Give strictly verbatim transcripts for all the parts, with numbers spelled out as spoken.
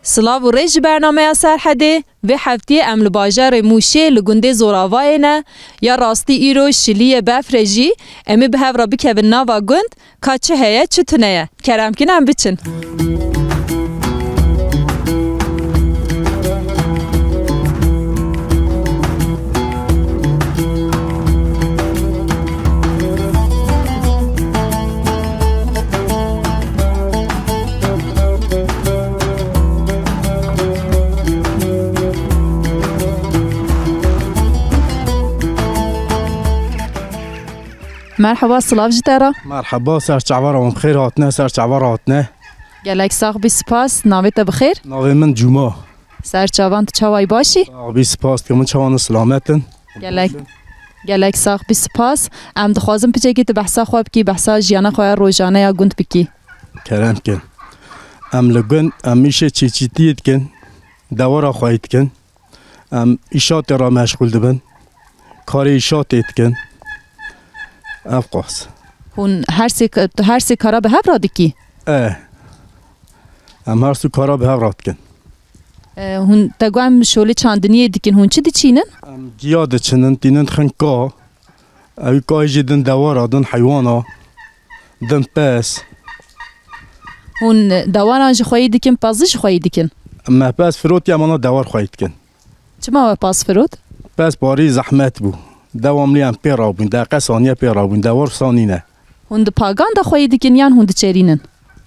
Silav û rêz ji bernameya Serhedê. Vê heftiyê em li bajarê Mûşê li gundê Zoravayê ne. Ya rastî îro şiliyê befre jî. Em ê bi hev re bikevin nava gund, ka çi heye, çi tune ye. Kerem kin em biçin. Merhaba, silav ji te re. Merhaba, ser çava re hûn bi xêr hatine, ser çava re hatine. Gelek sax bî, spas. Navê te bi xêr? Navê min Cuma. Ser çavan, tu çawayî, baş î? Sax bî, spas dikim, min çawan silamet in. Gelek, gelek sax bî, spas. Em dixwazin piçekî tu behsa xwe bikî, behsa jiyana xwe ya rojane ya gund bikî. Kerem kin. Em li gund, em îşê çîçîtiyê dikin, dewara xweyî dikin. Em îşatê re meşxûl dibin. Karê îşatê dikin. Ev qas. Hûn her sê, tu her sê kara bi hev re dikî? E. Em her sê kara bi hev re dikin. E, hûn te got em şolê çandiniyê dikin, hûn çi diçînin? Em giya diçinin, tînin dixin ka. Ew kayê jî din dewara, din heywana, din pez. Hûn dewaran ji xweyî dikin, pez ji xweyî dikin? Me pez firotiye, em ana dewar xweyî dikin. Çima we pez firot? Pez parî zehmet bû. Dewamlî em pê rabûn, deqe saniye pê rabûn, dewar sanîne. Hûn di pagan de xweyî dikin yan hûn diçêrînin?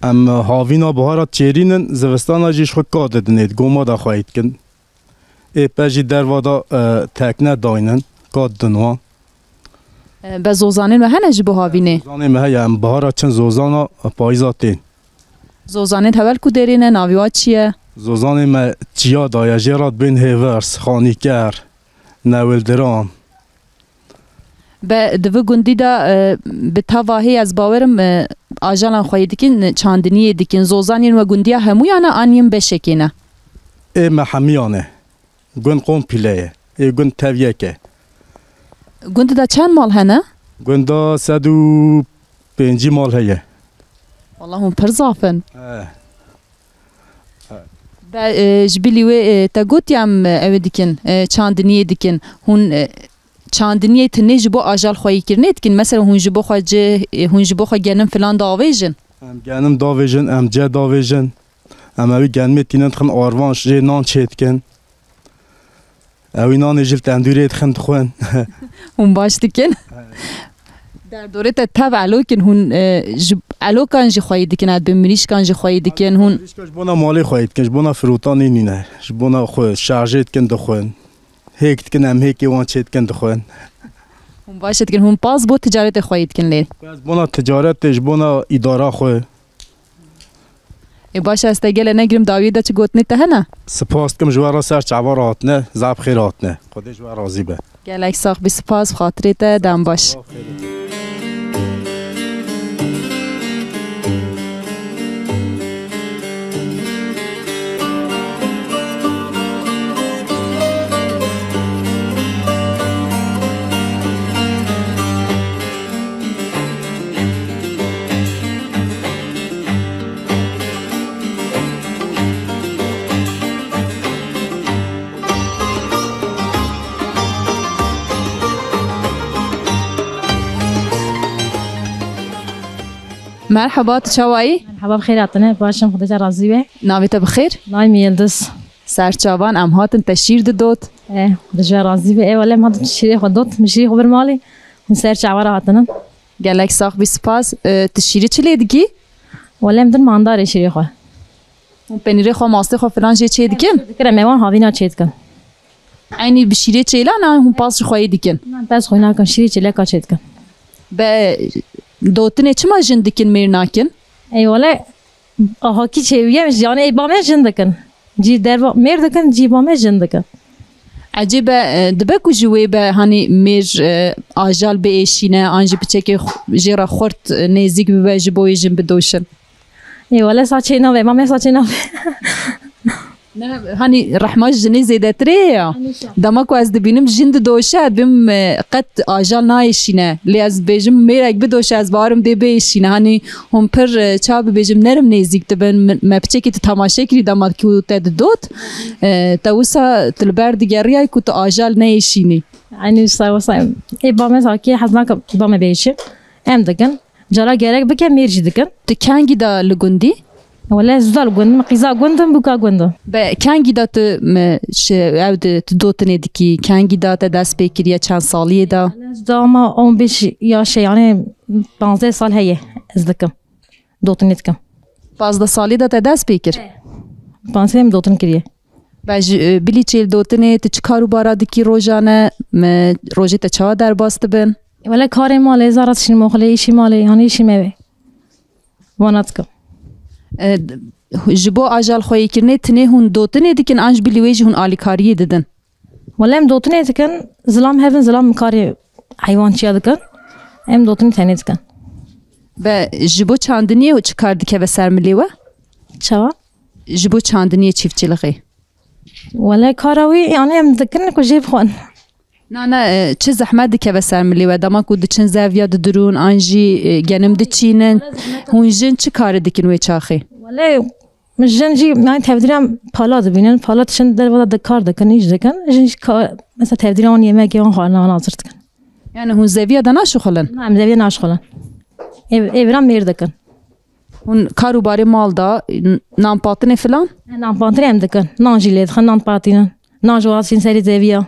Em havîna bihara çêrînin, zivistana jî ji xwe ka didinê, di goma de xweyî dikin. Ê pez jî derva de, e, tekne daynin, ka didin wan. E, be zozanên we hene ji bo havînê? Zozanê me heye, em bihara çin zozana, payîza tên. Zozanên hevel ku derê ne, navî wa çi ye? Zozanê me çiya daye, jê re dibên hêvirs, xanîker, newildiran. Be di vi gundî de, e, bi teva hê ez bawerim, e, ajalan xweyî dikin, çandiniyê dikin, zozanên we gundiya hemûyan e an yên beşekê ne? Ê me hemiyan e. Gund komple ye. Ê gund tev yek e. Gund de çend mal hene? Gunda sed û pêncî mal heye. Wala hûn pir zaf in. He. Be, e, ji bilî wê, e, te gotiye em, e, ew ê dikin, e, çandiniyê dikin. Hûn, e, çandiniyê tinê ji bo ajal xweyîkirinê dikin? Mesela hûn ji bo xwe cih, e, hûn ji bo xwe genim filan davêjin? Em genim davêjin, em cih davêjin. Em ewî genimê tînin dixin arvan, jê nan çê dikin. Ewî nanê ji li tendûrê dixin dixwin. Hûn baş dikin. Derdorê te tev elok in, hûn, e, ji elokan jî xweyî dikin, ez dibêm mirîşkan jî xweyî dikin, hûn. Mirîşka ji bona malê xweyî dikin, ji bona firotan nînîne. Ji bona xwe şarjê dikin dixwin. Hêk dikin, em hêkê wan çê dikin dixwin. Hûn baş dikin, hûn pez bo ticaretê xweyî dikin lê? Pez bona ticaretê, ji bona îdara xwe. Ê baş e, ez te gele negirim, dawiyê de çi gotinê te hene? Spas dikim ji we re, ser çava re hatine, zaf xêr hatine. Xwedê ji we razî be. Gelek sax bî, spas, bi xatirê te, dem baş. Merhaba, tu çawayî? Merhaba, bi xêr hatine. Baş im, Xwedê te razî be. Navê te bi xêr? Navê min Yildiz. Ser çavan, em hatin te şîr didot. E, Xwedê ji we razî be. E, wele em hatin şîrê xwe dot, min şîrê xwe bir malê. Hûn ser çava re hatine. Gelek sax bî, spas. E, tu şîrê çi lê dikî? Wele em din mandarê şîrê xwe. Hûn penîrê xwe, mastê xwe filan jê çê dikin? Dikin, em ê wan havîna çê dikin. Eynî bi şîrê çêlan an hûn pez ji xweyî dikin? Na, pez xwe nakin, şîrê çêleka çê dikin. Be dotinê çima jin dikin, mêr nakin? Ey wele, ahakî çêwiye, yanî ey ba me jin dikin. Cî derva mêr dikin, cî ba me jin dikin. Ecêbe, e, dibe ku ji wê be, hanî mêr, e, ajal biêşîne, an jî piçekê xu-, jê re xurt, e, nêzîk bibe, ji bo wê jin bidoşin? Ê, wele sa çê nabe, ma me sa çê nabe. Ne, hanî rehma ji jinê zêdetirê ye ya. Dema ku ez dibînim jin didoşe, ez dibêm, e, qet ajal nayêşîne. Lê ez dibêjim mêrek bidoşe, ez bawerim dê biêşîne. Hanî hûn pir, e, çawa bibêjim, nerm nêzîk dibin. Me, me piçekî tu temaşe kirî dema ku te didot. E, te wisa tu li ber digeriyay ku tu ajal neyêşînî. Eynî wisa, wisa. Ê ba me zakê hez nake ba me bêşî. Em dikin. Cara gerek bike mêr jî dikin. Tu kengî de li gundî? Wele ez da li gund im, qîza gund im, bûka gund im. Be kengî de tu, me, şi, ew di, tu dotinê dikî, kengî de te dest pê kiriye, çend saliyê de? Wele ez da ma on beş yaşê, yani panzdeh sal heye ez dikim. Dotinê dikim. Pazdeh salî de te dest pê kir? Panzdeh em dotin kiriye. Be ji, e, bilî çêl dotinê tu çi kar û bara dikî rojane? Me, rojê te çawa derbas dibin? Wele karê malê, zara dişînim oxilê, îşî malê, yani îşî me wê. Wana dikim. E, ji bo ajal xweyîkirinê tinê hûn dotinê dikin an ji bilî wê jî hûn alîkariyê didin? Wele em dotinê dikin, zilam hevin, zilam karê heywançiya dikin. Em dotinê tenê dikin. Be ji bo çandiniyê çi kar dikeve ser milê we? Çawa? Ji bo çandiniyê çîftçilixê. Wele kara wî, yani em dikin ku jê bixwin. Na, na, e, çi zehmet dikeve ser milê we? Dema ku diçin zeviya didirûn, an jî, e, genim diçînin. Hûn jin çi karî dikin wê çaxê? Wele jin jî, yani tevdîran pala dibînin. Pala diçin derve de kar dikin, îş dikin. Jin jî ka-, mesela tevdîran yemekê wan xwarin hazir dikin. Yani hûn zeviya de naşixulin? Na, em zeviya naşixulin. Ev, evran mêr dikin. Hûn kar û barê mal da, n-, nan patinê filan? Nan patinê em dikin. Nan jî lê dixin, nan patînin. Nan ji wan çîn serê zeviya.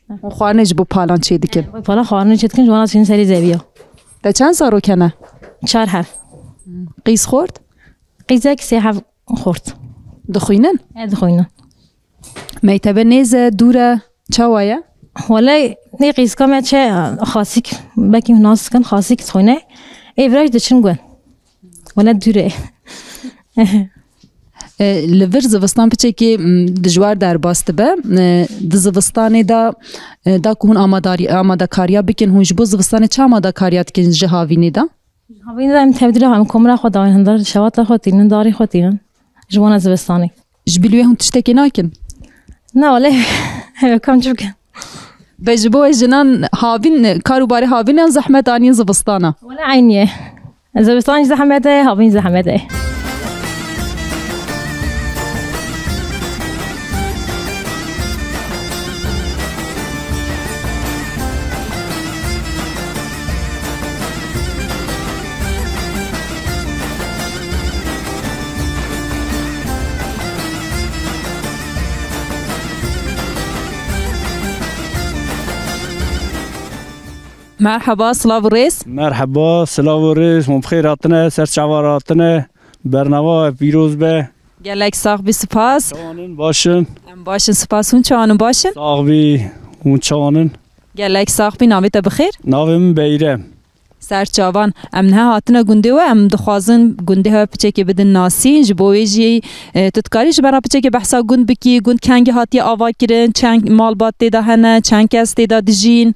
Hûn xwarinê ji bo palan çê dikin? Wê pala xwarinê çê dikin, ji wan çîn serê zeviya. Te çend zarok hene? Çar hev. Qîz xort? Qîzek sê hev xort. Dixwînin? E, dixwînin. Mektebe nêz e, dûr e? Çawa ye? Wele nê qîzka me çe Xasîk, belkî nas dikin, Xasîk dixwîne. Ê viraj diçin gund. Wele dûr e. E, li vir zivistan piçekê, m, dijwar derbas dibe. E, di zivistanê de, e, da ku hûn amadarî-, amadekariya bikin, hûn ji bo zivistanê çi amadekariya dikin ji havînê de? Havînê de em tevdîra em komra xwe dawin hindar, şewata xwe tînin, darî xwe tînin. Ji bona zivistanê. Ji bilî wê hûn tiştekê nakin? Na wele, ew kam çi bikin? Be ji bo we jinan havîn, kar û barê havîn yan zehmet anîn zivistana? Wele eynî ye. Zivistan jî zehmet e, havîn zehmet e. Merheba, silav û rêz. Merheba, silav û rêz, hûn bi xêr hatine, ser çava re hatine. Bernama we pîroz be. Gelek sax bî, spas. Çawan in, baş in? Em baş in, spas. Hûn çawan in, baş in? Sax bî, hûn çawan in? Gelek sax bî, navê te bi xêr? Navê min Beyrem. Ser çavan. Em niha hatine gundê we, em dixwazin gundê hewe piçekê bidin nasîn. Ji bo wê jî, e, tu dikarî ji me re piçekê behsa gund bikî? Gund kengî hatiye ava kirin, çend malbat tê de hene, çend kes tê de dijîn?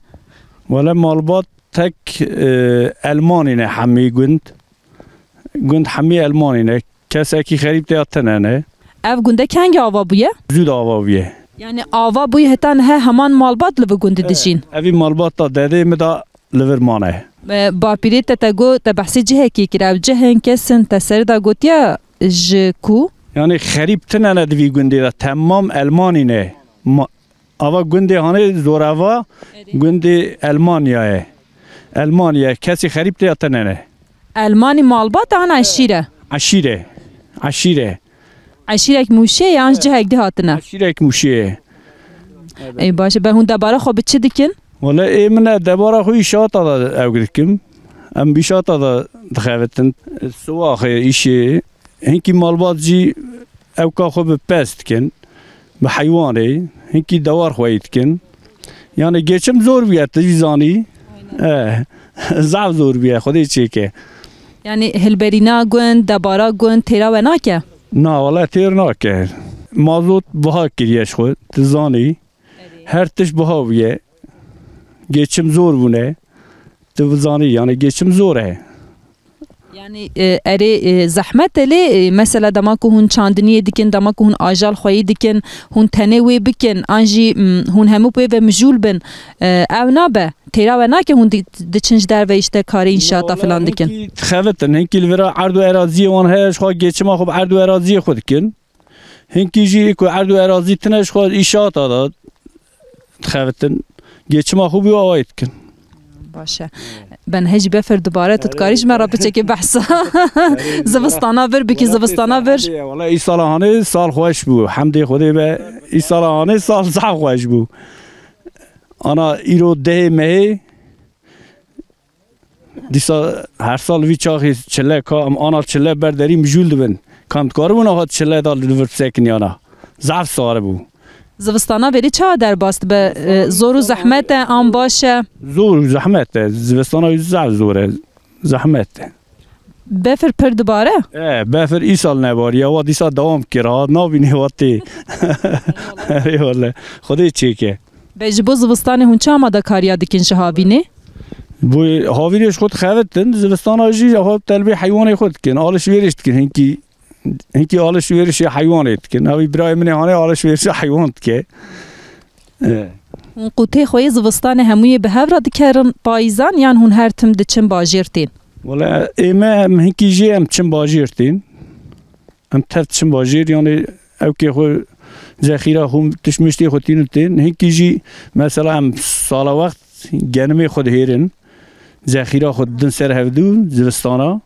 Wele malbat tek, e, Elmanî ne hemî gund. Gund hemî Elmanî ne. Kesekî xerîb tê ya tine ne. Ev gunde kengî ava bûye? Zû de ava bûye. Yani ava bûye heta niha heman malbat li vî gundî dijîn? Evî malbata dedê min de li vir mane. E, bapîrê te, te got, te behsê cihekê kir. Ew cih in, kes in, te serê de gotiye ji ku? Yani xerîb tine ne di vî gundê de, temam Elmanî ne. Ma-, Ava gundê hanê zorava, gundê Elmanya ye. Elmanya, kesî xerîb tê ya tine ne. Elmanî malbat an eşîr e? Eşîr e. Eşîr e. Eşîrek Mûşê ye yan ji cihek dî hatine? Eşîrek Mûşê ye. Ey baş e, be hûn debara xwe bi çi dikin? Wele ê min e debara xwe îşata de ew dikim. Em bi îşata de dixebitin. Siwaxê îşê. Hinkî malbat jî ewka xwe bi pez dikin, bi heywanê, hinkî dewar xweyî dikin. Yani geçim zor bûye, tu jî zanî. Eh, zaf zor bûye, Xwedê çêke. Yani hilberîna gund, debara gund têra we nake? Na, wele têr nake. Mazot biha kiriye ji xwe, tu zanî. Her tişt biha bûye. Geçim zor bûne. Tu bizanî, yani geçim zor e. Yani, e, erê, e, zehmet e lê, e, mesela dema ku hûn çandiniyê dikin, dema ku hûn ajal xweyî dikin, hûn tenê wê bikin, an jî, m, hûn hemû pê ve mijûl bin, e, ew nabe. Têra we nake hûn di-, diçin ji derve işte karê înşaata Wala filan dikin. Hinkî dixebitin, hinkî li vira erd û eraziyê wan heye, ji xwe geçima xwe bi erd û eraziyê xwe dikin. Hinkî jî ku erd û erazî tine ji xwe înşaata da dixebitin. Geçima xwe bi awayê dikin. Baş e. Ben hejî befir dubare, tu dikarî ji me re piçekê behsa zivistana vir bikî, zivistana vir. Wala îsala hanê sal xweş bû. Hemdê Xwedê be îsala hanê sal zaf xweş bû. Ana îro dehê mehê Dîsa her sal vî çaxî çile ka em ana çile ber derî mijûl dibin. Ka em dikaribûn ahat çile da li vir bisekiniyana. Zaf sar bû. Zivistana verî çawa derbas dibe? E, zor û zehmet e, an baş e? Zor û zehmet e. Zivistana wî zaf zor e. Zehmet e. Befir pir dibare? E, befir îsal nebariye. Wa dîsa dewam kir. Ha, nabînê wa tê. Eyvallah. Xwedê çêke. Be ji bo zivistanê hûn çi amadekariya dikin ji havînê? Bo havînê ji xwe dixebitin, zivistana jî xwe telbê heywanê xwe dikin, alişverîş dikin, hinkî, hinkî alişverîşê heywanê dikin. Ew birayê min ê hanê alişverîşa heywan dike. E. Hûn qûtê xwe yê zivistanê hemûyê bi hev re dikerin payîzan yan hûn her tim diçin bajêr tên? Wele ê me em hinkî jê em çin bajêr tên. Em tev diçin bajêr, yanî ewkê xwe zexîra xwe tişt miştê xwe tînin tên. Hinkî jî mesela em sala wext genimê xwe dihêrin. Zexîra xwe didin ser hevdû zivistana.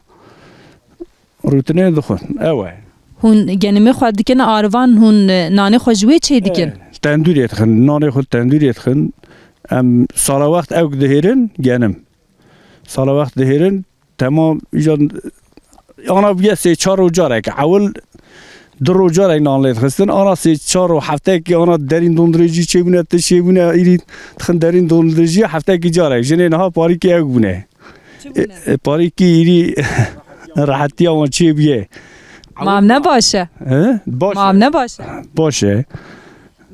Rûtinê dixwin. Ew e. Hûn genimê xwe dikin arvan, hûn, e, nanê xwe ji wê çê dikin? E, tendûrê dixin. Nanê xwe tendûrê dixin. Em sala wext ewk dihêrin genim. Sala wext dihêrin. Temam, îca ana bûye sê çar roj carek. Ewil du roj carek nan lê dixistin. Ana sê çar roj heftekî ana derîn dondirêjî çêbûne, tişt çêbûne, îrî dixin derîn dondirêjî heftekî carek. Jinê niha parîkî ew bûne. Çi bûne? E, e, parîkî îrî rehetiya wan çêbûye. Ma em ne baş e? He? Baş e. Ma em ne baş e? Baş e.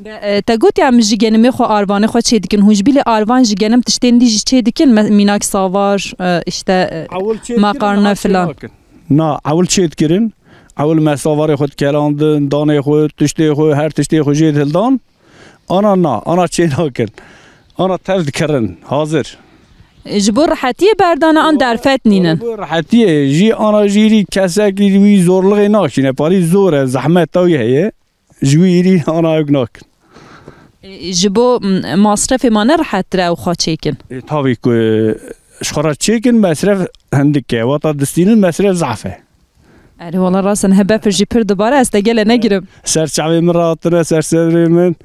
Be, e, te gotiye em ji genimê xwe arvanê xwe çê dikin. Hûn ji bilî arvan ji genim tiştên dî jî çê dikin? Me-, mînak savar, e, işte, e, Ewil çê dikirin, makarna niha çê filan. Nakin. Na, ewil çê dikirin. Ewil me savarê xwe dikelandin, danê xwe, tiştê xwe, her tiştê xwe jê dihildan. Ana na, ana çê nakin. Ana tev dikirin, hazir. E, ji bo rehetiyê berdane an derfet nînin? Ji bo rehetiyê jî ana jî rî kesek wî zorluğê nakîne. Parî zor e, zehmeta wî heye. Ji wî îrî ana ew nakin. E, ji bo, m, masrefê ma ne rehettir e ew xwe çêkin? E, tabii ku, e, ji xwe re çêkin mesref hindik e. Wata distînin mesref zaf e. Erê, wala rast e, niha befir jî pir dibare, ez te gele negirim. Ser çavê min re hatine, ser serê min.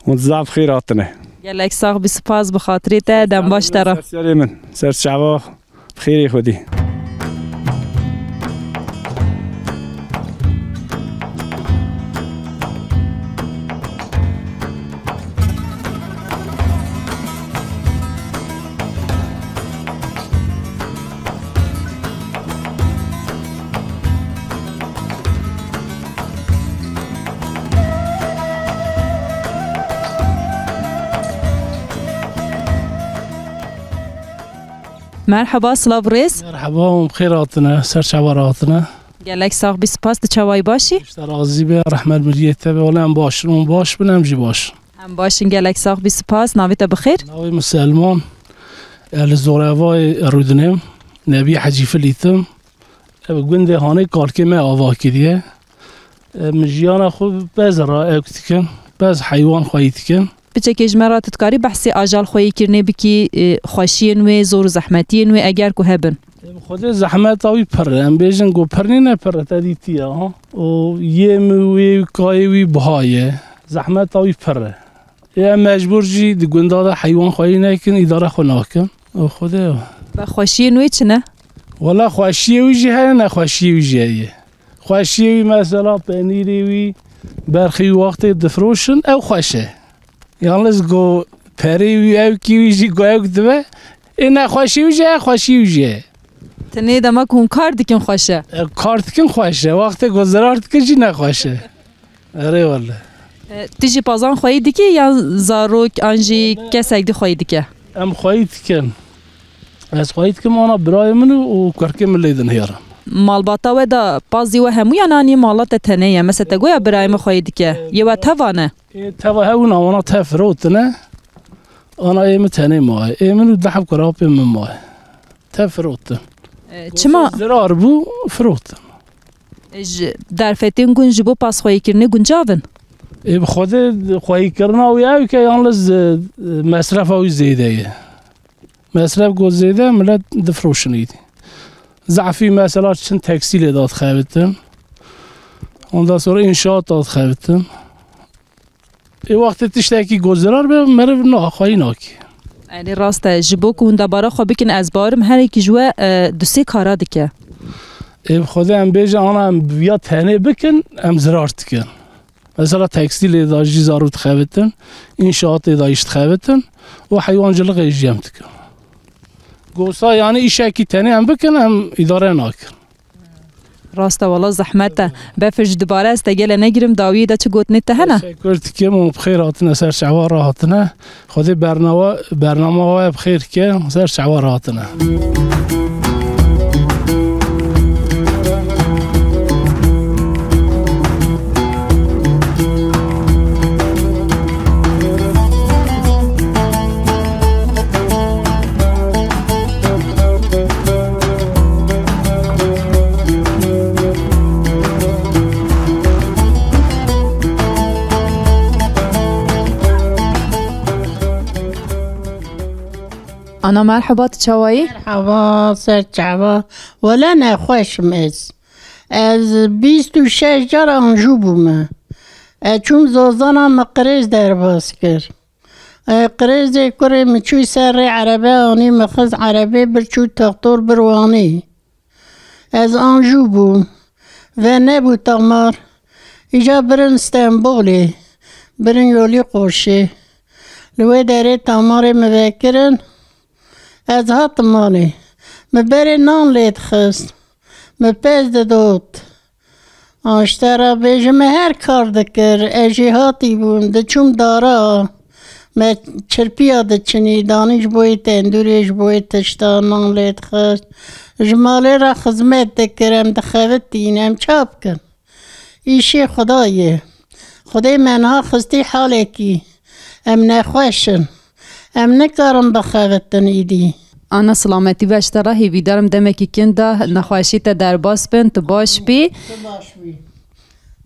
Hûn zaf xêr hatine. Gelek sax bî, spas bi xatirê te, dem baş te re. Ser serê min, ser çava. Bi xêrê Xwedê. Merheba, silav rêz. Merheba, hûn bi xêr hatine, ser çava re hatine. Gelek sax bî, spas, tu çawayî, baş î? Ji te razî be, rehmet miriyê te be, wele em baş in, hûn baş bin, em jî baş in. Em baş in, gelek sax bî, spas, navê te bi xêr? Navê min Selman, e, li Zorevayê Rûdinê, Nebî Hecî Filîtim. Ev gundê hanê kalkê me ava kiriye. E, min jiyana xwe bez re ewk dikim, bez heywan xweyî dikim. Piçekê ji me re tu dikarî behsê ajal xweyîkirinê bikî, e, xweşiyên wê, zor û zehmetiyên wê eger ku hebin? Em Xwedê zehmeta wî pir e. Em bêjin ku pir nîne, pir e, te dîtiye, ha. Û yê min wê û kayê wî buha ye. Zehmeta wî pir e. Ê em mecbûr jî di gunda de heywan xweyî nekin, îdare xwe nakin. Û Xwedê. Be xweşiyên wê çi ne? Wela xweşiyê wî jî heye, nexweşiyê wî jî heye. Xweşiyê wî mesela penîrê wî, berxê wî wextê difiroşin, ew xweş e. Yalnız go perê wî, ewkî wî jî go ewk dibe, ê nexweşî wî jî heye, xweşî wî jî heye. Tenê dema ku hûn kar dikin xweş e. E, kar dikin xweş e, wextê ku zirar dikin jî nexweş e. Erê wele. E, tu jî pazan xweyî dikî yan zarok an jî kesek di xweyî dike? Em xweyî dikin. Ez xweyî dikim ana birayê min û, û kurkê min lê dinihêrim. Malbata we de pazî we hemûyan anî mala te tenê ye? Mesela te goya birayê min xweyî dike. Yê we teva ne? Ê, teva hew na, wana te firotine. Ana ê min tenê maye. Ê min û deh heb kurapê min maye. Te firotin. E, çima? Zirar bû, firotin. E, ji derfetên gund ji bo pasxweyîkirinê guncav in? Ê, bi xwedê xweyîkirina wî ew ke yalniz, e, mesrefa wî zêde ye. Mesref got zêde, millet difiroşin îdî. Zafî mesela çin tekstîlê da dixebitin. Ondan sonra înşaat da dixebitin. Ê wextê tiştekî got zirar be, meriv na, xweyî nakî. Erê rast e, ji bo ku hûn debara xwe bikin, ez bawerim her yekî ji we, e, du sê kara dike. Ê bi xwedê em bêje ana em ya tenê bikin, em zirar dikin. Mesela tekstîlê de jî zarû dixebitin, înşaatê de jî dixebitin û heywancilixê jî em dikin. Gosa yani îşekî tenê em bikin, em îdare nakin. Rast e, wela zehmet e. Befir ji dubare ez te gele negirim, dawiyê de çi gotinê te hene? Teşekkür dikim û bi xêr hatine ser çava re hatine. Xwedê bernama, bernama we bi xêr ke ser çava re hatine. Ana, merheba, tu çawa yî? Merhaba, ser çava. Wele nexweş im ez. Ez bîst û şeş car Anjû bûme. Ez çûm Zozana, me qirêz derbas kir. E, qirêzê kurê min çû ser rê erebe anî, min xist erebê bir çû textor bir Wanî. Ez Anjû bûm. Ve nebû tamar. Îca birin Stenbolê. Birin Yolî Qoşê. Li wê derê tamarê min vekirin. Ez hatim malê. Min berê nan lê dixist. Min pez didot. An ji te re bêjim, me her kar dikir. Ez jêhatî bûm, diçûm dara. Me çirpiya diçinî, danî ji bo yê tendûrê, ji bo yê tişta nan lê dixist. Ji malê re xizmet dikir, em dixebitîn, em ça bikin? Îşê Xwedayê. Xwedê me niha xistî halekî. Em nexweş in. Em nikarin bixebitin îdî. Ana, silametî be ji te re, hêvîdar im demekî kin de nexweşî te derbas bin, tu baş bî. Tu baş bî.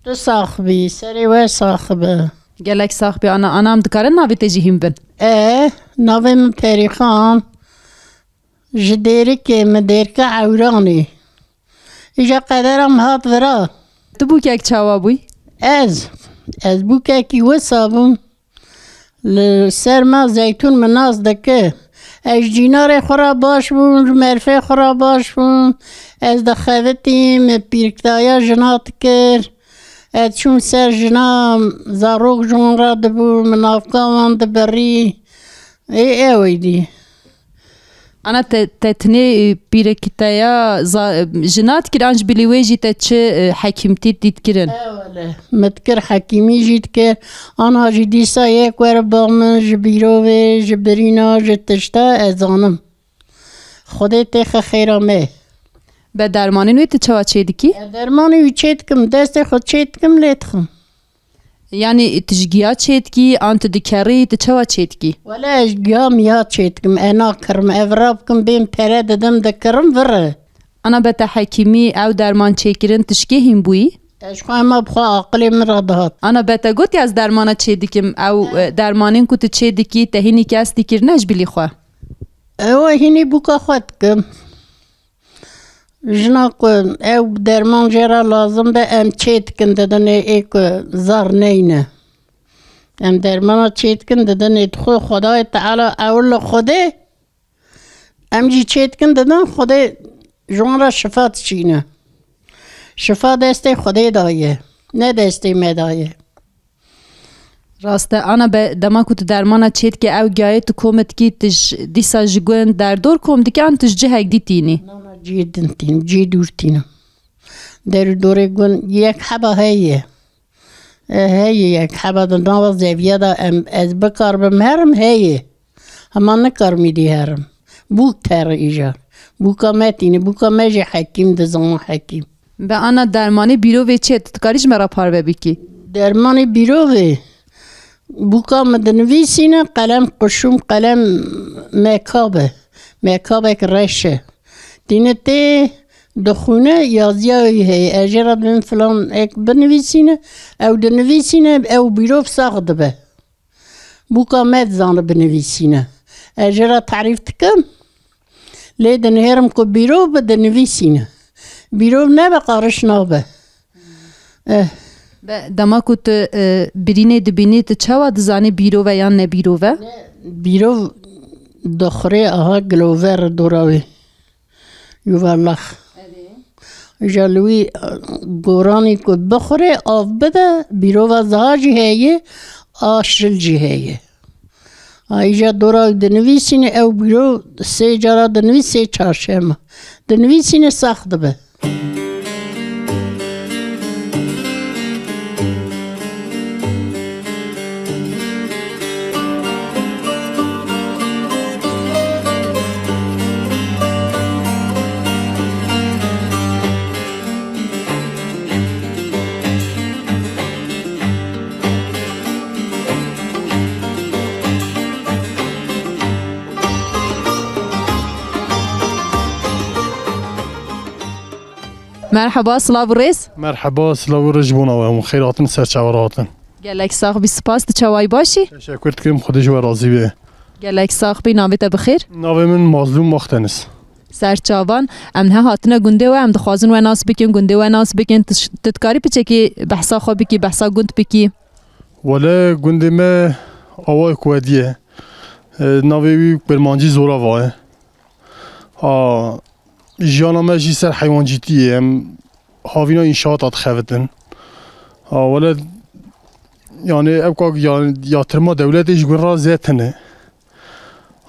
Tu sax bî, serê we sax be. Gelek sax bî ana. Ana, em dikarin navê te jî hîn bin? E, navê min Perîxan. Ji Dêrikê, min Dêrika Ewranê. Îja qedera min hat vira. Tu bûkek çawa bûyî? Ez, ez bûkekî wisa bûm. Li ser me zeytûn min nas dike. Ez ji cînarê xwe re baş bûm, ji merfê xwe re baş bûm. Ez dixebitîm, min pîrktaya jina dikir. Ez çûm ser jina, zarok ji wan re dibû, min navka wan dibirî. Ê, ew êdî. Ana te, te tinê, e, pîrekiteya za-, e, jina dikir, an ji bilî wê jî te çi, e, hekîmtî dît kirin? Ewele, min dikir hekîmî jî dikir. Ana jî dîsa yek were ba min ji bîrovê, ji birîna, ji tişta ez zanim. Xwedê têxe xêra me. Be dermanên wê tu çawa çê dikî? E, dermanê wî çê dikim, destê xwe çê dikim, lê dixim. Yanî tu ji giya çêdikî, an tu dikerî, tu çawa çêdikî? Wele ez giya miya çêdikim, ez nakirim, ez vira bikim, bên pere didim, dikirim, vire. Ana be te hekîmî ew derman çêkirin tişkê hîn bûyî? Ez ji xwe hema bi xwe aqilê min re dihat. Ana be te gotî ez dermana çêdikim, ew, e, dermanên ku tu çêdikî, te hînî kes dîkirine ji bilî xwe? Ew hînî bûka xwe dikim. Jina ku ew derman jê re lazim be, em çê dikin didinê ê ku zar neyne. Em dermana çê dikin didinê dixwe Xwedayê Teala ew li Xwedê. Em jî çê dikin didin Xwedê ji wan re şifa diçîne. Şifa destê Xwedê daye, ne destê me daye. Rast e, ana be, dema ku tu dermana çêdikî ew giyayê tu kom dikî, tu ji, dîsa ji gund derdor kom dikî, an tu ji cihek dî tînî? Na, na, cihê din tînim, cihê dûr tînim. Der û dorê gund yek heba heye. E, heye yek heba di nava zeviya de em, ez bikaribim herim heye. Hema nikarim îdî herim. Bûk ter îcar. Bûka me tîne, bûka me jî hekîm dizana hekîm. Be ana dermanê bîrovê çi ye? Tu dikarî ji me re parve bikî? Dermanê bîrovê, bûka min dinivîsîne, qelem quşûm, qelem mekabe. Mekabek reş e. Tîne tê dixwîne, yaziya wî heye. Ez jê re dibim filan ek binivîsîne, ew dinivîsîne, ew bîrov sax dibe. Bûka me dizane binivîsîne. Ez jê re tarîf dikim. Lê dinihêrim ku bîrov bi dinivîsîne. Bîrov nebe qariş nabe. Eh. Be, dema ku tu, e, birînê dibînî, tu çawa dizanî bîrov e yan ne bîrov e? Bîrov dixure aha gilover dora wê. Yuvarlak. Îja li wî, e, goranî ku bixure, av bide, bîrova ziha jî heye, a şil jî heye. A îja dora wî dinivîsîne, ew bîro sê cara dinivîs, sê çarşema. Dinivîsîne sax dibe. Merheba, silav û rêz. Merheba, silav û rêz ji bo nava hemû. Xêr hatin, ser çava hatin. Gelek sax bî, spas, tu çawayî, baş î? Teşekkür dikim, Xwedê ji we razî be. Gelek sax bî, navê te bi xêr? Navê min Mazlûm Akdeniz. Ser çavan, em niha hatine gundê we, em dixwazin we nas bikin, gundê we nas bikin. Tu ş-, tu dikarî piçekî behsa xwe bikî, behsa gund bikî? Wele gundê me Awayê Kuwedî ye. E, navê wî Kurmancî Zorava ye. A, jiyana me jî ser heywancîtî ye. Em havîna înşaata dixebitin. A, wele, yani, ev ka, yani, yatırma dewletê ji gund re zêde tune.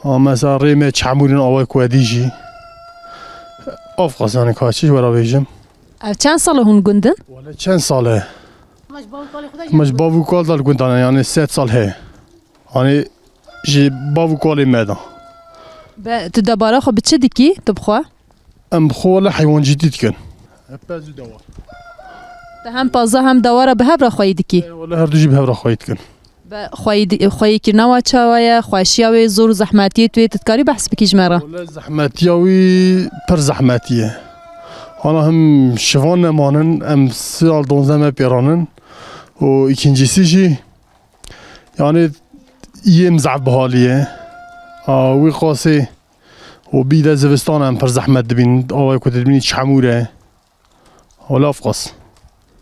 A, mesela rê me çemûr in, Awayê Kuwedî jî. Av qazanê ka çi ji we re bêjim. Ev çend sal e hûn gund in? Wele çend sal e? Me ji bav û kal de li gund de ne, yani sed sal heye. Hani ji bav û kalê me de. Be, tu debara xwe bi çi dikî, tu bi xwe? Em bi xwe wele heywancîtî dikin. Hep pez û dewar. Tu hem paza hem dewara bi hev re xweyî dikî? E, wele her du jî bi hev re xweyî dikin. Be, xweyî di-, xweyîkirina we çawa ye? Xweşiya wê, zor û zehmetiyê tu yê, tu dikarî behs bikî ji me re? Wele zehmetiya wî pir zehmetî ye. Ana him şivan nemanin, em sal donzdeh me pêranin. Û îkincîsî jî, yani, yêm zehf bihalî ye. A, wî qasê û bî de zivistan em pir zehmet dibîn. Awayê ku dibînî çemûr e. Wele ev qas.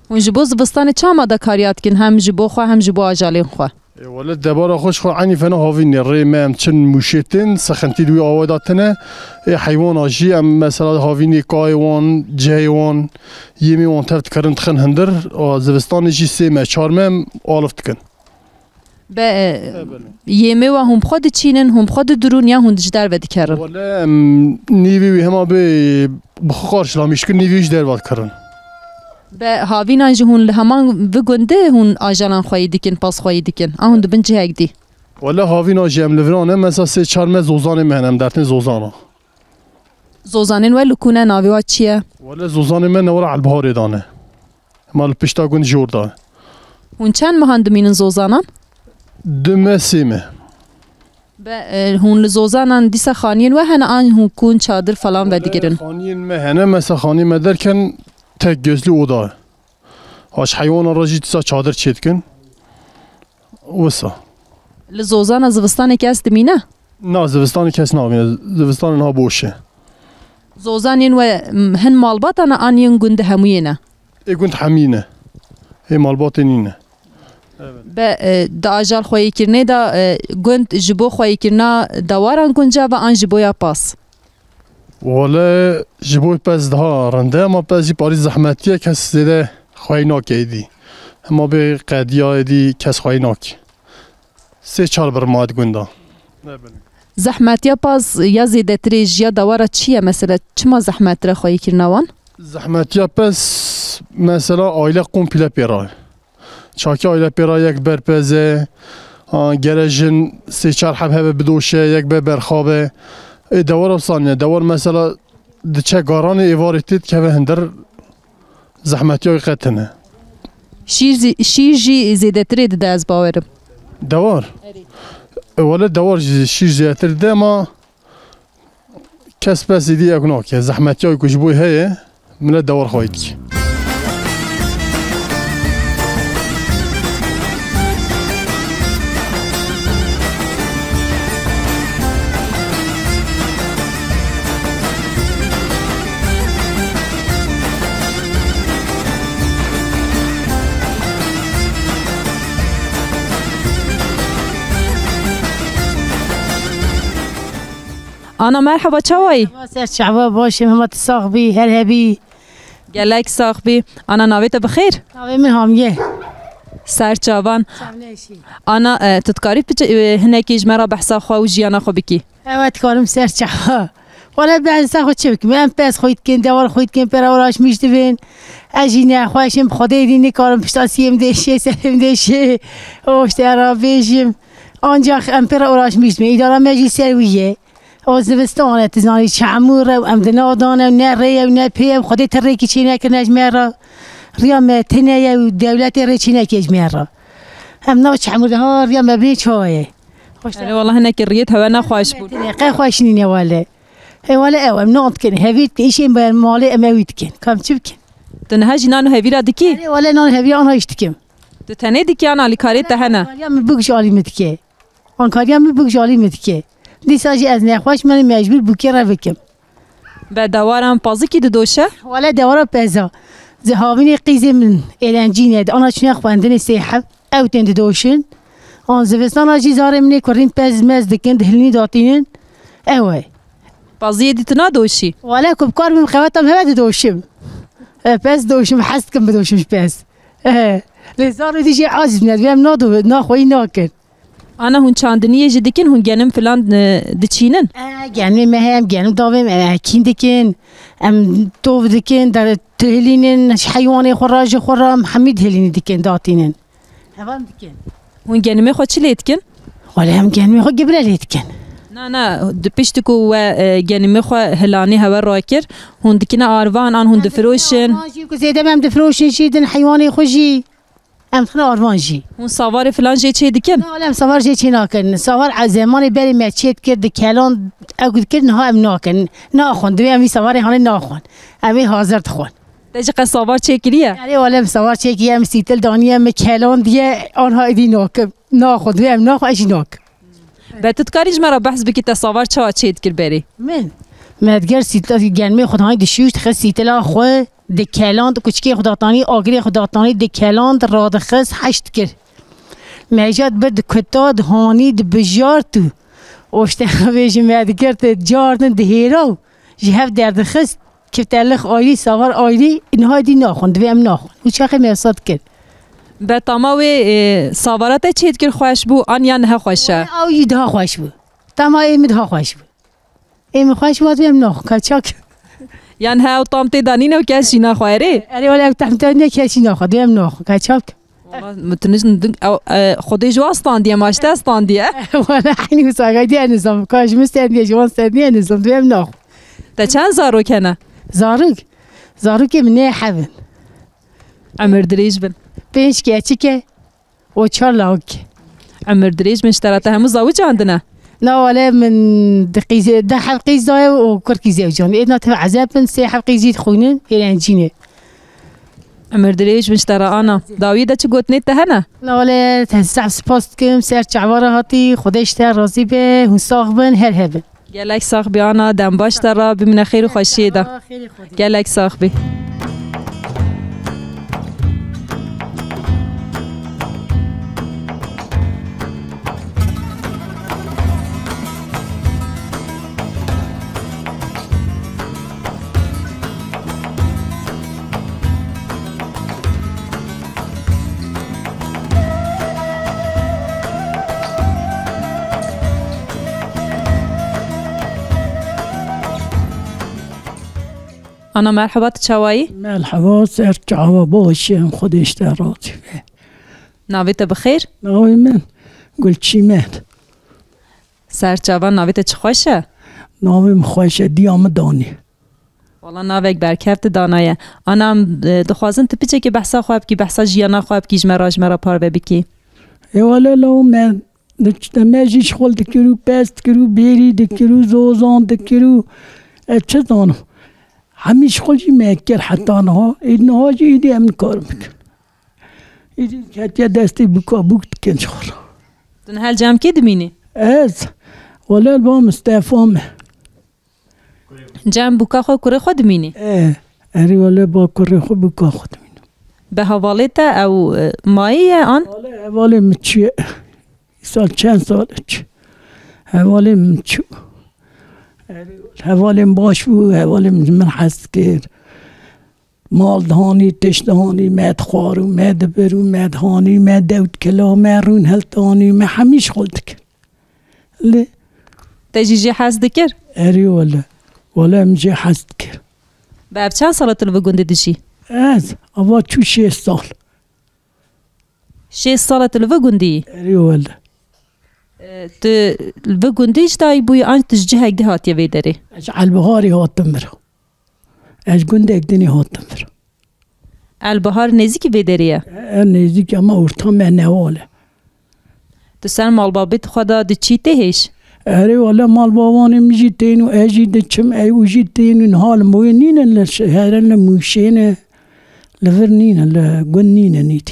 Hûn ji bo zivistanê çi amadekariya dikin, hem ji bo xwe, hem ji bo ajalên xwe? Ê, wele debara xwe ji xwe eynî fena havîn e. Rê me em çin mûşê tên, sexintî di wî awayê de tine. Ê, heywana jî em mesela havînê kayê wan, cihê wan, yêmê wan tev dikerin, dixin hundir. A, zivistanê jî sê me, çar me em alif dikin. Be, e, E, belê. Yêmê we hûn bi xwe diçînin, hûn bi xwe didirûn ya hûn ji derve dikerin? Wele em nîvê wî hema bê bi xwe qarşilamîş dikin, nîvê wî ji derve dikirin. Be, havînan jî hûn li heman vi gundê hûn ajalan xweyî dikin, pas xweyî dikin? An hûn dibin cihek dî? Wele havîna jî em li vira ne, mesela sê çar me zozanê me hene, em dertên zozana. Zozanên we li ku ne, navê wa çi ye? Wele zozanê me newara Elbiharê dane. Ma li pişta gund jor da. Hûn çend mehan dimînin zozanan? Du me, sê me. Be, e, hûn li zozanan dîsa xaniyên we hene an hûn kûn çadir falan vedigirin? Xaniyên me hene, mesela xaniyê me derken tek gözlü oda. Aş heywana re jî dîsa çadir çêdikin. Wisa. Li zozana zivistanê kes dimîne? Na, zivistanê kes namîne. Zivistanê niha boş e. Zozanên we, m, hin malbata ne an yên gund hemûyê ne? Ê gund hemî ne. Ê malbatê nîne. Be, e, di ajal xweyîkirinê de, e, gund ji bo xweyîkirina dewaran guncav e an ji bo ya pas? Wele ji bo pez daha rinde, ama pez jî parî zehmetî ye, kes zêde xweyî nake êdî. Hema bê qediya êdî kes xweyî nake. Sê çar bir ma di gunda. Zehmetiya paz ya zêdetirê ji ya dawara çi ye mesela? Çima zehmettir e xweyîkirina wan? Zehmetiya pez mesela aile komple pê re. Çakî aile pê re yek ber pez e, a, gere jin sê çar heb hebe bidoşe, yek be berxabe. Ê dewar wisa niye. Dewar mesela diçe garanê êvarê tê dikeve hindir zehmetiya wî qet hene. Şîr zî, şîr jî zêdetirê dide ez bawerim. Dewar? Erê. E, wele dewar jî şîr zêdetir dide ama kes pes êdî ew nake. Zehmetiya wî ku ji bo heye, milet dewar xwayî dike. Ana, merheba, çawa yî? Merheba, ser çava, baş im, hema tu sax bî, her hebî. Gelek sax bî. Ana, navê te bi xêr? Navê min Hamiye. Ser çavan. Çavneşî. Ana, e, tu dikarî piçe, e, hinekî ji me re behsa xwe û jiyana xwe bikî? Evet, dikarim ser çava. Wele behsa xwe çi bikim? Em pez xwî dikin, dewar xwî dikin, pera uğraşmış dibin. Ez jî nexweş im, bi Xwedê dî nikarim pişta siyê min dêşê, serê min dêşê. O işte, ra bêjim. Ancak em pera uğraşmış dibin. Îdara me jî ser wî ye. O zivistan e, tu zanî, çamûr e, em di nav dan e, ne rê ye, ne pê ye, Xwedê ti rêkî çê nekirine ji me re. Riya me tine ye û dewletê rê çê neke ji me re. Em nav çamûr de ha riya me bê çawa ye. Erê, wela hinekî riyê hewe ne xweş bûn. Tine, qey xweş nîne wele. Ê wele ew, em nan dikin, hevîr dikin, îşên ber malê em ewî dikin. Kam çi bikin? Tu niha jî nan û hevîra dikî? Erê, wele nan hevîra anha îş dikim. Tu tenê dikî an alîkarê te hene? Alîkariya min bûk ji alî min dike. Ankariya min bûk ji alî min dike. Dîsa jî ez nexweş me mecbûr bûkê re bikim. Be dewaran pazikî didoşe? Wele dewara peza. Zihavînê qîzê min êlencî ne. Ana çûne xwendinê sê heb. Ew tên didoşin. An zivistana jî zarê min ê kurîn pez mez dikin, dihilînî datînin. Ew e. Paziyê dî tu nadoşî? Wele ku bi kar bim xeweta min heve didoşim. E, pez doşim, hez dikim bidoşim ji pez. E, lê zarê dî jî aciz ne, em nado-, naxweyî nakin. Ana, hûn çandiniyê jî dikin, hûn genim filan, e, diçînin? E, genimê me heye, em genim davêm, em ekîn dikin, em tov dikin, der-, dihilînin, ji heywanê xwe re, ji xwe re, em hemî dihilînî dikin, datînin. Hevan dikin. Hûn genimê xwe çi lê dikin? Wele em genimê xwe gibire lê dikin. Na, na, di pişt ku we, e, genimê xwe hilanê hewe rakir, hûn dikine arvan an hûn difiroşin? Arvan jî ku zêde em difiroşin jî din heywanê xwe jî. Em dixine arvan jî. Hûn savarê filan jê çê dikin? Na, wele em savar jê çê nakin. Savar a zemanê berê me çê dikir, di kelan ew dikir, niha em nakin. Naxwin, divê em vî savarê hanê naxwin. Em ê hazir dixwin. Te jî qe savar çêkiriye? Erê, wele em savar çêkiriye, em sîtil daniye, em kelan diye, anha êdî nakim. Naxwin, divê em naxwin, ez jî nakim. Be tu dikarî ji me re behs bikî te savar çawa çê dikir berê? Min? Me diger sîtil, genmê xwe danî dişûş, dixist sîtila xwe, dikeland, kuçikê xwe datanî, agirê xwe datanî, dikeland, radixist, heş dikir. Me jî dibir dikuta, dihanî, dibijart û oşte vê ji me digirt, cardin, dihêra û ji hev derdixist. Kifte lix ayrî, savar ayrî, niha dî naxwin, divê em naxwin. Û çaxê me wisa dikir. Be tama wê, e, savara te çê dikir xweş bû, an ya niha xweş e? Ew jî daha xweş bû. Tama ê min daha xweş bû. Ê min xweş bû, divê em naxwin, ka çak. Yan he ew tam tê de nîne û kes jî naxwe erê? Erê, wele ew tam tê de nîne, kes jî naxwe, divê em naxwin, ka çak. Wala, min tu niz-, ew, e, Xwedê ji wan standiye, ma ji te standiye. Wala, eynî wisa, gaydiye nizam, ka ji min standiye, ji wan standiye nizam, divê em naxwin. Te çend zarok hene? Zarok? Zarokê min nê hev in. Emir dirêj bin. Pênc keçik e û çar lawik. Emir dirêj bin, ji te re te hemû zawicandine? Na, wele min di qîzê, deh heb qîz daye û kurkî zewicand. Êdna tev ezeb bin, sê heb qîz jî dixwînin, êlencî ne. Emir dirêj bin ji te re ana. Dawiyê de çi gotinê te hene? Na, wele te zehf spas dikim, ser çava re hatî, Xwedê ji te razî be, hûn sax bin, her hebin. Gelek sax bî ana, dem baş te re, bimîne xêr û xweşiyê de. Xêrê Xwedê. Gelek sax bî. Ana, merheba, tu çawa yî? Merheba, ser çava, baş im, Xwedê ji te razî be. Navê te bi xêr? Navê min Gulçîmen. Ser çavan, navê te çi xweş e? Navê min xweş e, diya min danî. Wala navek berkeft danaye. Ana, em, e, dixwazin tu piçekê behsa xwe bikî, behsa jiyana xwe bikî, ji me re, ji me re parve bikî. Ê wele law me, me jî şixul dikir û pez dikir û bêrî dikir û zozan dikir û ez çi zanim. Hemî şixul jî me kir heta niha. Ê niha jî êdî em nikarin bikin. Êdî ketiye destê bûka bûk dikin ji xwe re. Tu niha li cem kê dimînî? Ez? Wele li ba Mistefa me. Cem bûka xwe kurê xwe dimînî? E, erê wele ba kurê xwe bûka xwe dimînim. Bi hevalê te ew, e, mayî ye an? Wele hevalê min çi ye? Îsal çend sal çi? Hevalê min çi? Erê, hevalê min baş bû, hevalê min ji min hez dikir. Mal dihanî, tişt dihanî, me dixwar û me dibir û me dihanî, me dewt kila, me rûn hiltanî, me hemî şixul dikir. Lê Te jî jê hez dikir? Erê wele. Wele em jê hez dikir. Bi ev çend sal e tu li vî gundî dijî? Ez, ava çû şêst sal. Şêst sal e tu li vî gundî yî? Erê wele. E, tu li vî gundî ji dayik bûyî an tu ji cihek dî hatiye vê derê? Ez ji Elbiharê hatim vir. Ez ji gundek dinê hatim vir. Elbihar nêzîkî vê derê ye? E, nêzîk ama orta me newal e. Tu ser malbabê xwe de diçî tê hêj? Erê wele malbavanê min jî tên û ez jî diçim, ew jî tên û niha li moyê nînin, li şeherin, li Mûşê ne, li vir nînin, li gund nînin îdî.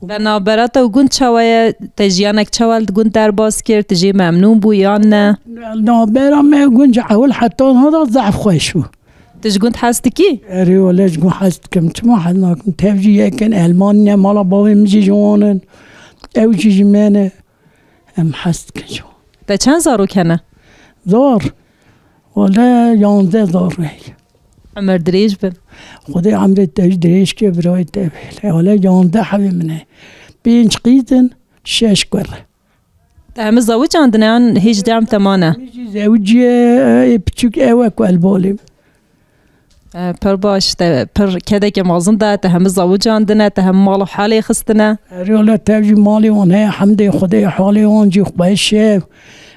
Be navbera te û gund çawa ye? Te jiyanek çawa li gund derbas kir? Tu jê memnûn bû yan ne? Navbera me û gund ji ewil heta niha de zehf xweş bû. Tu ji gund hez dikî? Erê wele ji gund hez dikim. Çima hez nakim? Tev jî yek in, Elman ne, mala bavê min jî ji wan in. Ew jî ji me ne. Em hez dikin ji wan. Te çend zarok hene? Zar? Wele yanzdeh zar heye. Emir dirêj bin. Xwedê emrê te jî dirêj ke birayê te bê. Wele yanzdeh hebê min e. Pênc qîz in, şeş kur e. Te hemî zewicandine yan hêj dem te mane? Min jî zewiciye, ê piçûk ew e ku el balê min. E, pir baş, te pir kedeke mezin de, te hemî zewicandine, te hemî mal û halê xistine. Erê wele tev jî malê wan heye, hemdê Xwedê halê wan jî xweş e.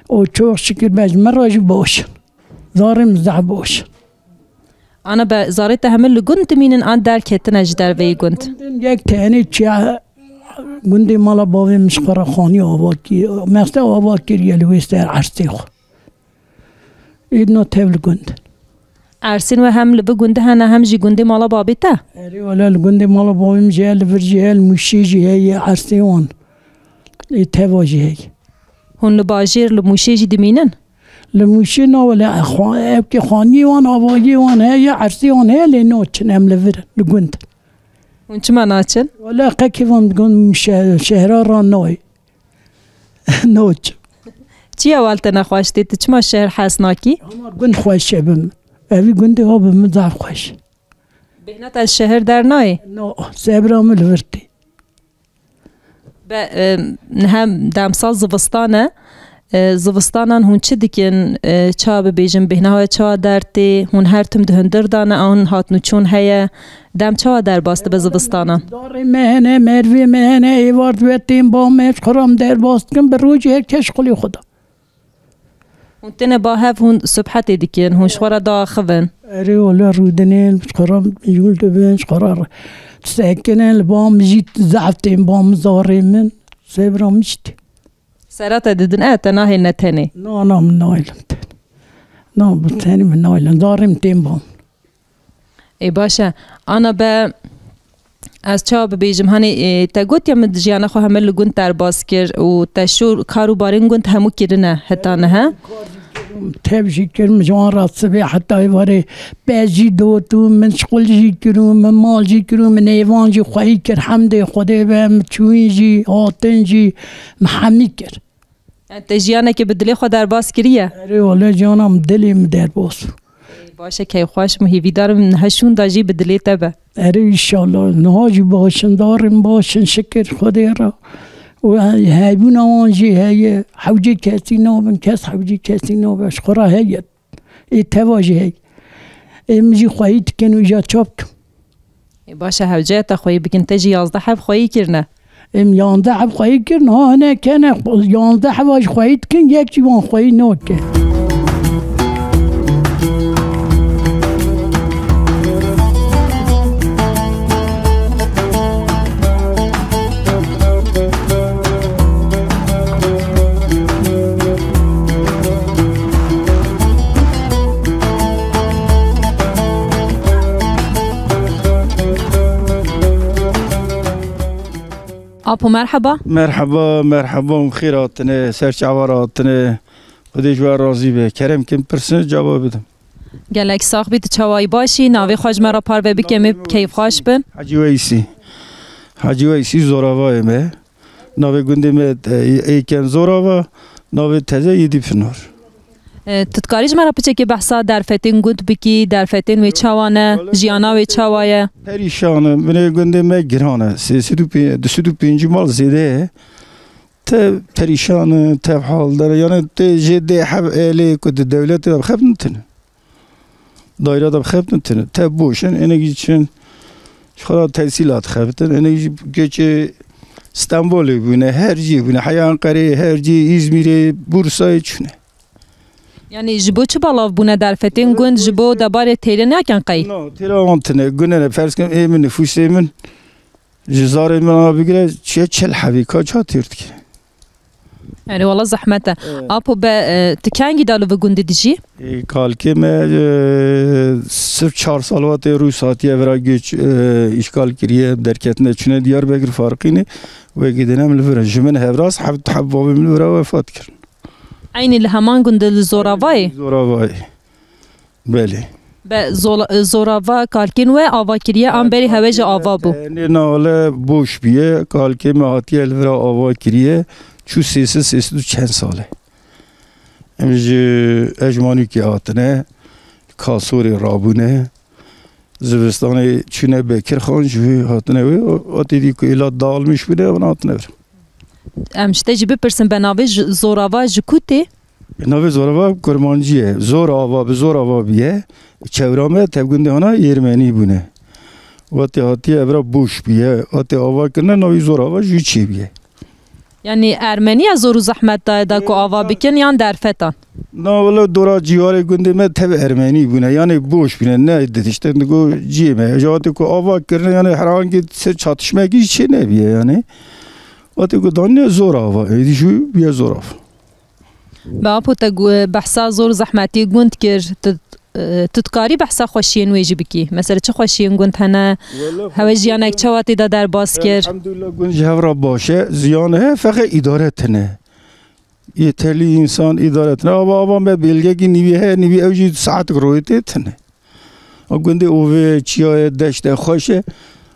Û çok şikir be ji min re jî baş in. Zarê min zehf baş in. Ana be, zarê te hemî li gund dimînin an derketine ji derveyî gund? Gundin yek tenê çiya gundê mala bavê min ji xwe re xanî ava kir. Meste ava kiriye li wê ser ersê xwe. Êdna tev li gund. Ersên we hem li vî gundî hene hem jî gundê mala babê te? Erê wele li gundê mala babê min jî heye, li vir jî heye, li Mûşê jî heye, ersê wan. Ê teva jî heye. Hûn li bajêr li Mûşê jî dimînin? Li Mûşê na wele, xwa-, evkê xaniyê wan, avayê wan heye, ersê wan heye, lê naçin em li vir, li gund. Hûn çima naçin? Wele qekê van digon şe-, şehra ra nayê. Naçim. Çiya wal te nexweş tê, tu çima şehr hez nakî? Ama gund xweş e bi min. Evî gundê ha bi min zaf xweş. Bêhna te şehr dernayê? No, sebra min li vir tê. Be, e, hem demsal zivistan e. E, zivistanan hûn çi dikin? E, ça bibêjin, bêhna we ça dertê? Hûn her tim di hundir de ne, an hatnûçûn heye? Dem çawa derbas dibe zivistanan? Darê me hene, mervê me hene, êvar dibe tên ba me, ji xwe re em derbas dikin, bi rojê her kes xulê xwe da. Hûn têne ba hev, hûn subhetê dikin, hûn ji xwe re diaxivin. Erê wele rûdinên, ji xwe re mijûl dibin, ji xwe re sekinin, li ba min jî zehf tên ba min zarê min, sebra min jî tê. Sera te didin, e, te nahêlne tenê? Na, na, min nahêlim tenê. Na, bi tenê min nahêlim. Zarê min tên ba min. Ê, baş e. Ana be, ez çawa bibêjim? Hanê, ê, te gotiye min jiyana xwe hemir li gund derbas kir û te şûr kar û barên gund hemû kirine heta niha? Tev jî kirim, ji wan re sibê heta êvarê pez jî dotûm, min şixul jî kirûm, min mal jî kirûm, min êvan jî xweyî kir, hemdê Xwedê be, min çûyîn jî, hatin jî, min hemî kir. Yani te jiyanekê bi dilê xwe derbas kiriye? Erê wele jiyana min dilê min derbas bû. Ê, baş e, keyfxweş im, hêvîdar im niha şûnda jî bi dilê te be. Erê, înşallah. Niha jî baş in, zarê min baş in, şikir Xwedê re. Û heybûna wan jî heye. Hewcê kesî nabin, kes hewcê kesî nabe. Ji xwe re heye. Ê teva jî heye. Ê min jî xweyî dikin û îja ça bikim. Ê, baş e, hewce te xweyî bikin, te jî yazdeh heb xweyî kirine. Em yazdeh heb xweyî kirin, ha, hinek hene, yazdeh heba jî xweyî dikin, yek jî wan xweyî nake. Apo, merheba. Merheba, merheba, hûn xêr hatine, ser çavan hatine. Xwedê ji we razî be. Kerem kim pirsin, cevab bidim. Gelek sax bî, tu çawayî başî, navê xwe ji me re parve bike, em ê keyfxweş bin. Hecî Weysî. Hecî Weysî, Zoravayê me. Navê gundê me, e, Êken Zorava, navê teze Yêdî Pinar. E, tu dikarî ji me re piçekê behsa derfetên gund bikî, derfetên wê çawa ne, jiyana wê çawa ye? Perîşan e, binê gundê me giran e. Sê sed û pêncî, du sed û pêncî mal zêde ye. Te perîşan e, te hal der, yani te jê dê heb elê ku di dewletê de xebin tine. Daîra de bi xebtin tune. Te boş in, hinek jî çin. Ji xwe re tesîlat xebtin. Hinek jî göçê Stenbolê bûne, her cî bûne. Heya Enqereyê, her cî, Îzmîrê, Bursayê çûne. Yani ji bo çi belav bûne derfetên gund, ji bo debarê têrê nekin qey? No, têra wan tune. Gune ne, ferz kin ê min, nifûsê min, ji zarê min a bigire, çiye çil hebî, ka ça têr dike. Erê, wala zehmet e. Evet. Apo be, e, tu kengî de li vi gundî dijî? E, kalkê me, e, sirf çar sal va tê Rûs hatiye vira göç, e, îşgal kiriye, derketine çûne Diyarbekir Farqînê, wekî dîne em li vir in. Ji min hevraz heft heb bavê min li vira wefat kirin. Eynî li heman gundî li Zoravayê? Zoravayê. Belê. Be zola-, zorava kalkên we ava kiriye, an berî hewe jî ava bû? Tenê nale boş bûye, kalkê me hatiye li vira ava kiriye, çû sê sed, sê sed û çend sal e. Em ji Ejmanûkê hatine, Kasorê rabûne, zivistanê çûne Bekirxan, ji wê hatine wê, o, o têdî ku êla dağılmış bûne, ewan hatine vir. Em ji te jî bipirsin, be navê ji-, zorava ji ku tê? Navê zorava kurmancî ye. Zor ava, bi zor ava bûye. Çewra me tevgundê hana Êrmenî bûne. Watê hatiye evra boş bûye. Watê ava kirine navê zorava jû çêbûye. Yani Ermeniya zor û zehmet daye da ku ava bikin yan derfetan? Na wele dora cîwarê gundê me tev Ermenî bûne. Yani boş bûne. Ne didişte digo ciyê me. Ji watê ku ava kirine yani herhangi ser çatışmekî çê nebûye yani. Watê ku danîne zor ava, êdî jû bûye zor ava. Be apo te gu-, behsa zor zehmetî gund kir, tu, e, tu dikarî behsa xweşiyên wê jî bikî? Mesela çi xweşiyên gund hene? Wele hewe jiyanek çawa tê de derbas kir? Elhamdulillah gund ji hev re baş e, ziyan heye, feqet îdare tune. Yeterli însan îdare tune. Ava, ava me bêlgekî nîvî heye, nîvî ew jî saetek royê tê tune. A gundê ove, çiya ye, deşt e, xweş e.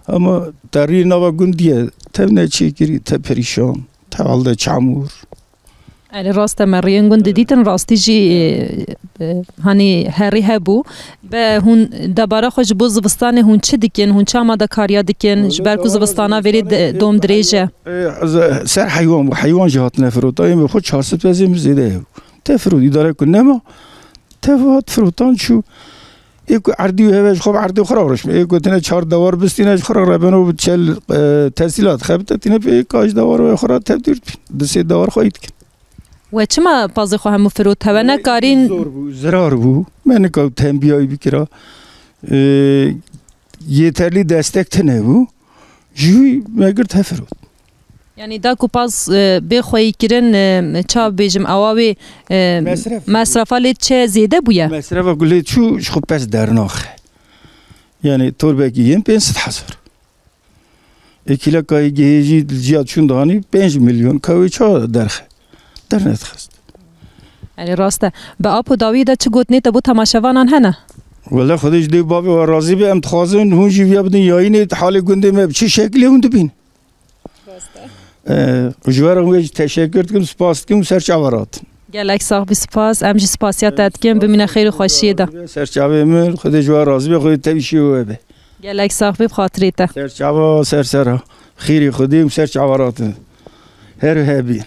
Ama te rî nava gundî ye, tev neçêkirî, te perîşan, te halde çamûr. Erê, rast e, me riyên gund didîtin, rastî jî, e, e, hanî herî hebû. Be hûn debara xwe ji bo zivistanê hûn çi dikin? Hûn çi amadekariya dikin? Ji ber ku zivistana verê de-, dom dirêj e. E, ze-, ser heywan bû. Heywan jî hatine firota. Em xwe çar sed pezê min zêde hebû. Te firot, îdare ku nema. Tev hat firotan çû. Ê ku erdî û heve ji xwe bi erdê xwe re rişme. Ê ku tine çar dewar bistîne ji xwe re rebeno bi çel, e, tesîlat xebite tîne pê ka ji dewar ve xwe re tev dûr dibin. Di sê dewar xwe dikin. We çima pazê xwe hemû firot? Hewe nekarîn. Zor bû, zirar bû. Me nikar tembiyayî bikira. E, yeterli destek tine bû. Ji wî me girt hevfirot. Yanî da ku paz, e, bê xweyî kirin, e, ça bêjim, ewa wê, e, mesrefa lê çi zêde bûye? Mesrefa ku lê çû ji xwe pez dernaxe. Yanî torbekî yên pênc sed hezar. Ê kîlekayê gihê jî li ciya çûn dihanî pênc milyon, ka wê ça derxe? Dernedixist. Erê, rast e. Bi apo dawiyê de çi gotinê te bo temaşevanan hene? Wele Xwedê ji dê û bavê we razî be, em dixwazin hûn jî viya bidin yayînê, halê gundê me bi çi şekilê hûn dibîn. Rast e. Ee, ji we re wê jî teşekkür dikim, spas dikim û ser çava ratin. Gelek sax bî, spas. Em jî spasiya te dikin, bimîne xêr û xweşiyê de. Ser çavê min, Xwedê ji we razî be, Xwedê tevî şê we be. Gelek sax bî, bi xatirê te. Ser çava, ser sera. Xêrê Xwedê û ser çava ratin. Her hebî.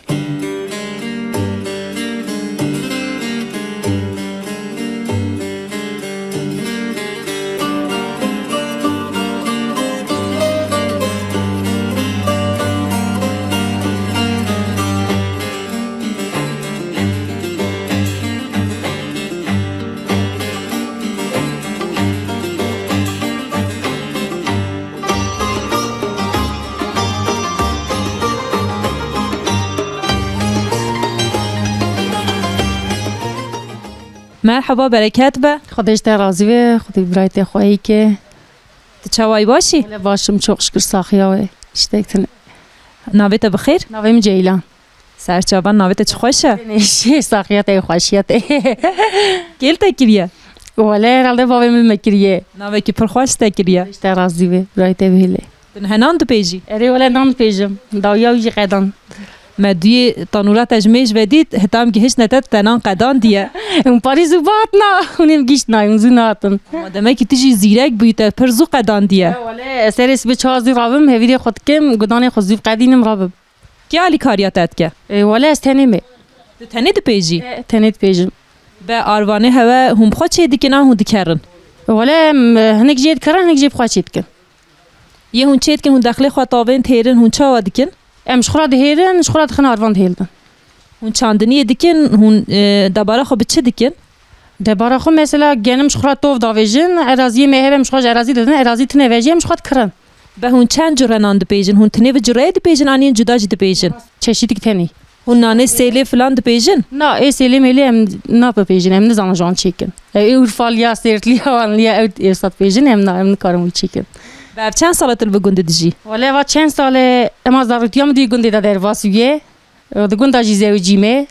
Merhaba, bereket be. Xwedê ji te razî be, Xwedê birayê te xweyî ke. Tu çawayî başî? Hele başim, çok şükür, saxiya we. Tiştek tune. Navê te bi xêr? Navê min Ceylan. Serçavan, navê te çi xweş e. Nêşê, saxiyet ê, xweşiyet ê. Kê li te kiriye? Wele herhalde bavê min me kiriye. Navekî pir xweş te kiriye. Ji te razî be, birayê te bihêle. Tu niha nan dipêjî? Erê wele nan dipêjim. Dawiya wî jî qedan. Me duyê tanûra te ji mêj ve dît, heta em gihiştine te, tu te nan qedandiye. Hûn parî zû bihatina, hûn ê gihiştina, hûn zû nehatin. Ama demekî tu jî zîrek bûyî, te pir zû qedandiye. Ya wele, ez serê sibê çawa zû rabim, hêvîrê xwe dikim, gudanê xwe zû biqedînim, rabim. Kê alîkariya te dike? E, wele ez tenê me. Tu tenê dipêjî? E, tenê dipêjim. Be arvanê hewe hûn bi xwe çê dikin an hûn dikerin? Wele em, e, hinek jê dikerin, hinek jê bi xwe çê dikin. Yê hûn çê dikin, hûn dexlê xwe tavên dihêrin, hûn çawa dikin? Em ji xwe re dihêrin, ji xwe re dixin arvan dihêlin. Hûn çandiniyê dikin, hûn, e, debara xwe bi çi dikin? Debara xwe mesela genim ji xwe re tov davêjin, eraziyê me hebe em ji xwe ji erazî didin, erazî tine ve jî em ji xwe dikirin. Be hûn çend cure nan dipêjin? Hûn tinê bi cureyê dipêjin an yên cuda jî dipêjin? Çeşîtik tenê. Hûn nanê sêlê filan dipêjin? Na, ê sêlê mêlê em nabipêjin, em nizanin ji wan çêkin. Ew ê Urfaliya, Sêrtliya, Wanliya ew êrsa dipêjin, em na, em nikarin wî çêkin. Be ev çend sal e tu li vî gundê dijî? Wele eva çend sal e, ema zaroktiya min di vî gundê de derbas bûye. Di gunda jî zewicî me.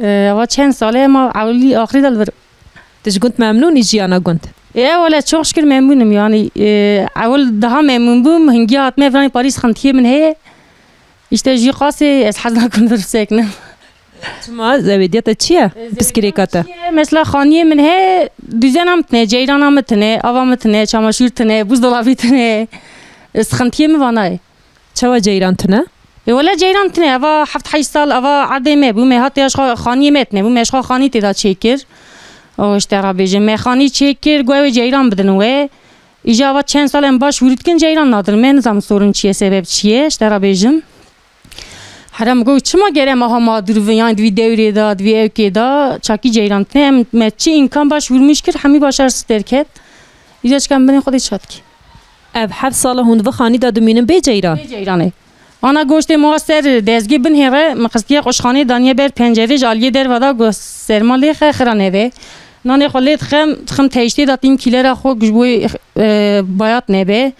E, eva çend sal e, ema ewilî axirî de li vir. Tu ji gund memnûn î jiyana gund? E, wele çok şükür memnûnim yani. E, ewil daha memnûn bûm, hingî hatime viranî parî sıkıntiyê min heye. İşte jî qasê ez hez nakim vir biseknim. Çima? Zewêdiya te çi ye? Piskirêka te? Çi ye? Mesela xaniyê min heye, düzena min tine, ceyrana min tine, ava min tine, çamaşûr tine, buzdolabî tine. E, sıkıntiyê min vana ye. Çawa ceyran tune? E, wele ceyran tune, eva heft heşt sal, eva erdê me bû, me hatiye ji xwe xaniyê me tune bû, me ji xwe xanî tê de çêkir. O, ji te re bêjim, me xanî çêkir, got ew ê ceyran bidin we. Îja eva çend sal em baş hûrî dikin, ceyran nadin. Me nizam sorun çi ye, sebeb çi ye, ji te re bêjim. Here min got, çima gere em aha mağdur bin, yani di vî dewrê de, di vî ewkê de, çakî ceyran tune, em, me çi îmkan baş hûrmîş kir, hemî başar derket. Îja çika em binê Xwedê çatkî. Ev heft sal e hûn di vî xanî de dimînin bê ceyran? Bê ceyranê. Ana goştê ma ser dezgê binhêre, min xistiye quşxanê daniye ber pencerê, ji aliyê derva da go serma lê xe xira nebe. Nanê xwe lê dixem, dixim teyştê da tîm kîlera xwe ji bo, e, bayat nebe.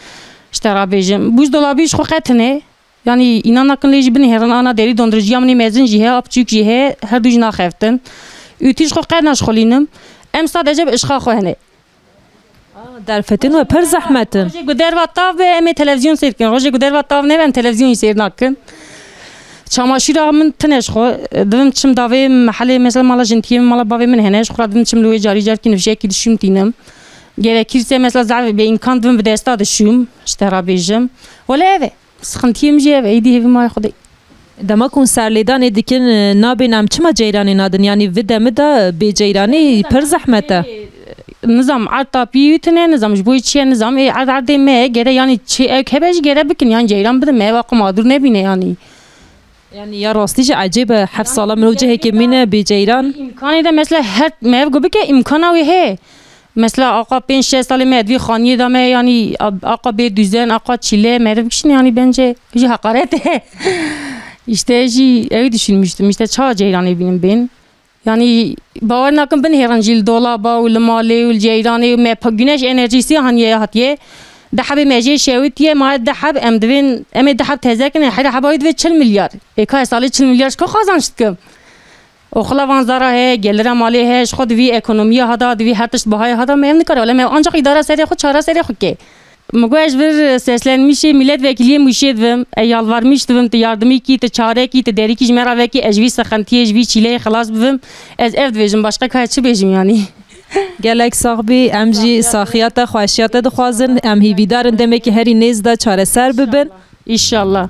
Ji te re bêjim. Buzdolabî ji xwe qetine. Yanî înan nakin lê jî binhêrin, ana derî dondirijiya min ê mezin jî heye, a piçûk jî heye, her du jî naxeftin. Ütü ji xwe qet naşxulînim. Em sadece bi işqa xwe hene. Aa, derfetên we pir zehmet in. Rojê ku derva tav be, em ê televizyon sêr dikin. Rojê ku derva tav nebe, em televizyon jî sêr nakin. Çamaşîra min tine ji xwe. Divim çim davê mehelê, mesela mala jintiyê min, mala bavê min hene. Ji xwe re divim çim li wê carî carkî nifşeyekî dişûm tînim. Gerekirse mesela zaf bê îmkan divim bi desta dişûm. Ji te re bêjim. Wele ev e. Sıkıntiyê min jî ev e, êdî hêvî ma yê Xwedê. Dema ku hûn serlêdanê dikin, e, nabên em çima ceyranê nadin? Yanî vî demî de bê ceyranê pir zehmet e. Nizam erd tapî wî tune, nizam ji bo çi ye, nizam ê erd erdê me ye, gere yanî çi ew hebe jî gere bikin, yanî ceyran bidin me, eva xwe madur nebîne yanî. Yanî ya rastî jî ecêb e, heft sala mirov cihekê mîne bê ceyran. Îmkanê de mesela her me ev ku bike, îmkana wê heye. Mesela, aqa pênc şeş salê me divî xaniyê de me, yanî, a-, aqa bê düzen, aqa çile, meriv kişin, yanî, bence jî hakaret e. İşte jî ew düşünmüştüm. İşte çawa ceyranê bînim bên. Yanî, bawer nakim binhêrin jî li dolaba û li malê û li ceyranê û me pa-, güneş enerjisi haniye hatiye. Di hebê me jê şewitiye, ma di heb em divên, em ê di heb teze kin, her heba wê divê çil milyar. Ê ka ez salê çil milyar ji ku qazanç dikim? Oxula van zara heye, gelira malê heye, ji xwe divî ekonomiya hada, divî her tişt bihayê hada, me ev nikare. Wele me ancak îdara serê xwe, çara serê xwe ke. Min got, ez ji vir seslenmişê milletvekiliyê Mûşê divim, e, yalvarmiş divim, tu yardimî kî, tu çare kî, tu derîkî ji me re vekî, ez ji vî sixintiyê, ji vî çîleyê xilas bibim. Ez ev dibêjim, başqa ka çi bêjim yanî? Gelek sax bî, em jî saxiya te, xweşiya te dixwazin, em hîvîdar in demekî herî nêz de çareser bibin. İnşallah.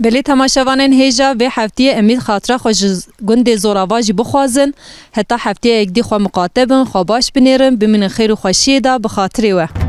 Belê temaşevanên hêja, vê heftiyê em ê xatira xwe ji gundê Zorava jî bixwazin. Heta heftiyeyek dî xwe miqate bin, xwe baş binêrin, bimînin xêr û xweşiyê de bi xatirê we.